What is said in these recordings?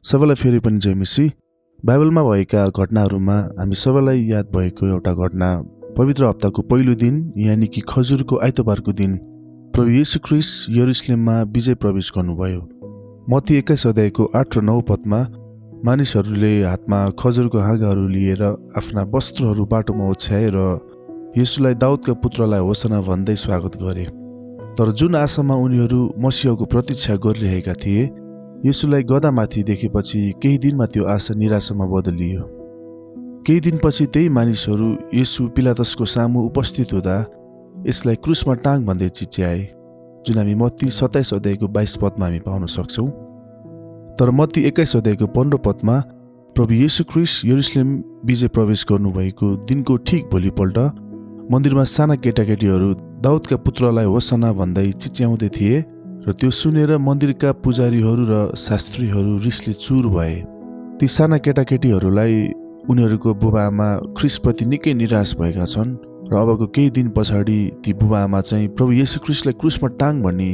सबैलाई फेरि पनि जय मसीह। बाइबलमा भएका घटनाहरूमा हामी सबैलाई याद भएको एउटा घटना पवित्र हप्ताको पहिलो दिन यानि कि खजुरको आइतबारको दिन प्रभु येशू ख्रीष्ट यरुशलेममा विजय प्रवेश गर्नुभयो। मत्ती 21 अध्यायको 8 र 9 पदमा मानिसहरूले हातमा खजुरको हाँगाहरू लिएर आफ्ना वस्त्रहरू बाटोमा ओछ्याएर येशूलाई दाउदका पुत्रलाई होसना भन्दै स्वागत गरे। तर जुन आशामा उनीहरू मसीहको प्रतीक्षा गरिरहेका थिए, येशूलाई गधामाथि देखेपछि केही दिनमा त्यो आशा निराशामा बदलियो। केही दिनपछि त्यही मानिसहरू येशू पिलातसको सामु उपस्थित हुँदा यसलाई क्रुसमा टाङ भन्दै चिच्याए, जुन हामी मत्ती 27 अध्यायको 22 पदमा हामी पाउन सक्छौँ। तर मत्ती 21 अध्यायको 15 पदमा प्रभु येशू ख्रीष्ट यरुशलेम विजय प्रवेश गर्नुभएको दिनको ठिक भोलिपल्ट मन्दिरमा साना केटाकेटीहरू दाउदका पुत्रलाई होसना भन्दै चिच्याउँदै थिए र त्यो सुनेर मन्दिरका पुजारीहरू र शास्त्रीहरू रिसले चुर भए। ती साना केटाकेटीहरूलाई उनीहरूको बुबाआमा ख्रीष्टप्रति निकै निराश भएका छन् र अबको केही दिन पछाडि ती बुबाआमा चाहिँ प्रभु येशू ख्रीष्टलाई क्रुसमा टाङ भन्ने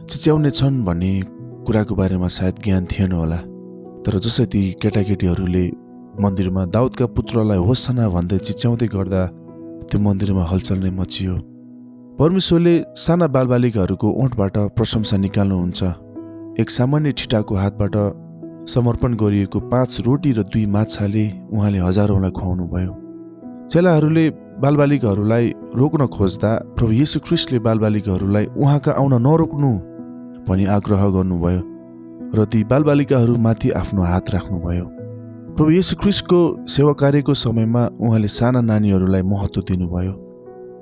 चिच्याउने छन् भन्ने कुराको बारेमा सायद ज्ञान थिएन होला। तर जसै ती केटाकेटीहरूले मन्दिरमा दाउदका पुत्रलाई होसना भन्दै चिच्याउँदै गर्दा त्यो मन्दिरमा हलचल नै मचियो। परमेश्वरले साना बालबालिकाहरूको ओठबाट प्रशंसा निकाल्नुहुन्छ। एक सामान्य ठिटाको हातबाट समर्पण गरिएको 5 रोटी र 2 माछाले उहाँले हजारौँलाई खुवाउनु भयो। चेलाहरूले बालबालिकाहरूलाई रोक्न खोज्दा प्रभु येशू ख्रीष्टले बालबालिकाहरूलाई उहाँका आउन नरोक्नु भनी आग्रह गर्नुभयो र ती बालबालिकाहरूमाथि आफ्नो हात राख्नुभयो। प्रभु येशू ख्रीष्टको सेवा कार्यको समयमा उहाँले साना नानीहरूलाई महत्त्व दिनुभयो।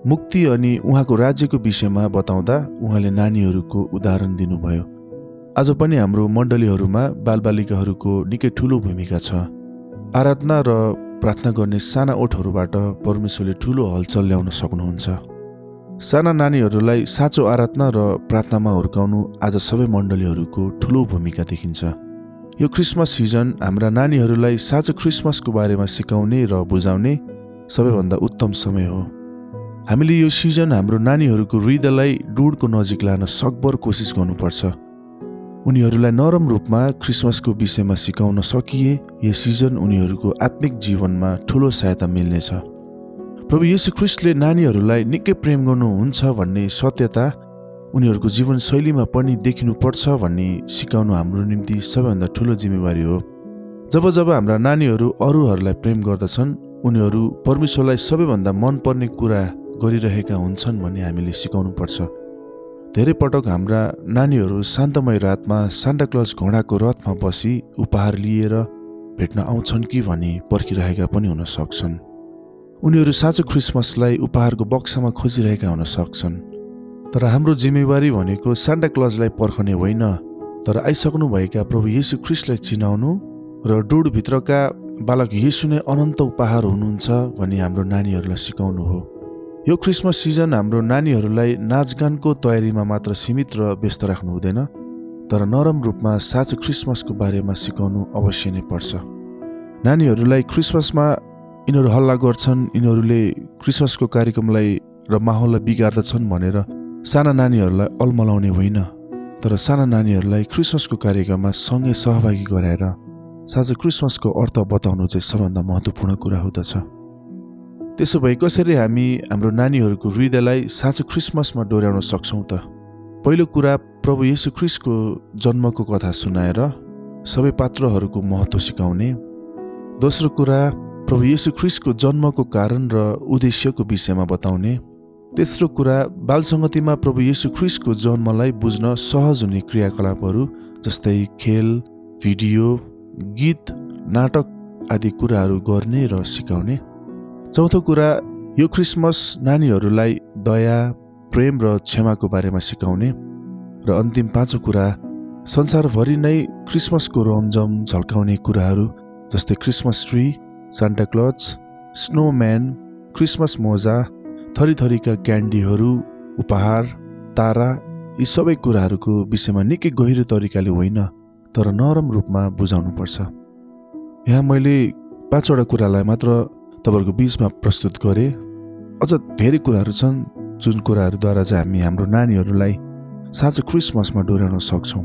मुक्ति अनि उहाँको राज्यको विषयमा बताउँदा उहाँले नानीहरूको उदाहरण दिनुभयो। आज पनि हाम्रो मण्डलीहरूमा बालबालिकाहरूको निकै ठुलो भूमिका छ। आराधना र प्रार्थना गर्ने साना ओठहरूबाट परमेश्वरले ठुलो हलचल ल्याउन सक्नुहुन्छ। साना नानीहरूलाई साँचो आराधना र प्रार्थनामा हुर्काउनु आज सबै मण्डलीहरूको ठुलो भूमिका देखिन्छ। यो क्रिसमस सिजन हाम्रा नानीहरूलाई साँचो क्रिसमसको बारेमा सिकाउने र बुझाउने सबैभन्दा उत्तम समय हो। हामीले यो सिजन हाम्रो नानीहरूको हृदयलाई डुडको नजिक लान सकभर कोसिस गर्नुपर्छ। उनीहरूलाई नरम रूपमा क्रिसमसको विषयमा सिकाउन सकिए यो सिजन उनीहरूको आत्मिक जीवनमा ठुलो सहायता मिल्नेछ। प्रभु येशू ख्रीष्टले नानीहरूलाई निकै प्रेम गर्नुहुन्छ भन्ने सत्यता उनीहरूको जीवनशैलीमा पनि देखिनुपर्छ भन्ने सिकाउनु हाम्रो निम्ति सबैभन्दा ठुलो जिम्मेवारी हो। जब हाम्रा नानीहरू अरूहरूलाई प्रेम गर्दछन्, उनीहरू परमेश्वरलाई सबैभन्दा मनपर्ने कुरा गरिरहेका हुन्छन् भन्ने हामीले सिकाउनुपर्छ। धेरै पटक हाम्रा नानीहरू शान्तमय रातमा सान्टा क्लज घोडाको रथमा बसी उपहार लिएर भेट्न आउँछन् कि भनी पर्खिरहेका पनि हुन सक्छन्। उनीहरू साँचो क्रिसमसलाई उपहारको बक्सामा खोजिरहेका हुन सक्छन्। तर हाम्रो जिम्मेवारी भनेको सान्टा क्लजलाई पर्खने होइन, तर आइसक्नुभएका प्रभु येशू ख्रीष्टलाई चिनाउनु र डुडभित्रका बालक येशू नै अनन्त उपहार हुनुहुन्छ भन्ने हाम्रो नानीहरूलाई सिकाउनु हो। यो क्रिसमस सिजन हाम्रो नानीहरूलाई नाचगानको तयारीमा मात्र सीमित र व्यस्त राख्नु हुँदैन, तर नरम रूपमा साँचो क्रिसमसको बारेमा सिकाउनु अवश्य नै पर्छ। नानीहरूलाई क्रिसमसमा यिनीहरू हल्ला गर्छन्, यिनीहरूले क्रिसमसको कार्यक्रमलाई र माहौललाई बिगार्दछन् भनेर साना नानीहरूलाई अलमलाउने होइन, तर साना नानीहरूलाई क्रिसमसको कार्यक्रममा सँगै सहभागी गराएर साँचो क्रिसमसको अर्थ बताउनु चाहिँ सबभन्दा महत्त्वपूर्ण कुरा हुँदछ। त्यसो भए कसरी हामी हाम्रो नानीहरूको हृदयलाई साँचो क्रिसमसमा डोर्याउन सक्छौँ त? पहिलो कुरा, प्रभु येशू ख्रीष्टको जन्मको कथा सुनाएर सबै पात्रहरूको महत्त्व सिकाउने। दोस्रो कुरा, प्रभु येशू ख्रीष्टको जन्मको कारण र उद्देश्यको विषयमा बताउने। तेस्रो कुरा, बालसङ्गतिमा प्रभु येशू ख्रीष्टको जन्मलाई बुझ्न सहज हुने क्रियाकलापहरू जस्तै खेल, भिडियो, गीत, नाटक आदि कुराहरू गर्ने र सिकाउने। चौथो कुरा, यो क्रिसमस नानीहरूलाई दया, प्रेम र क्षमाको बारेमा सिकाउने। र अन्तिम पाँचौँ कुरा, संसारभरि नै क्रिसमसको रमझम झल्काउने कुराहरू जस्तै क्रिसमस ट्री, सान्टा क्लज, स्नोम्यान, क्रिसमस मोजा, थरीथरीका क्यान्डीहरू, उपहार, तारा, यी सबै कुराहरूको विषयमा निकै गहिरो तरिकाले होइन, तर नरम रूपमा बुझाउनुपर्छ। यहाँ मैले 5वटा कुरालाई मात्र तपाईँहरूको बिचमा प्रस्तुत गरेँ। अझ धेरै कुराहरू छन् जुन कुराहरूद्वारा चाहिँ हामी हाम्रो नानीहरूलाई साँचो क्रिसमसमा डोर्याउन सक्छौँ।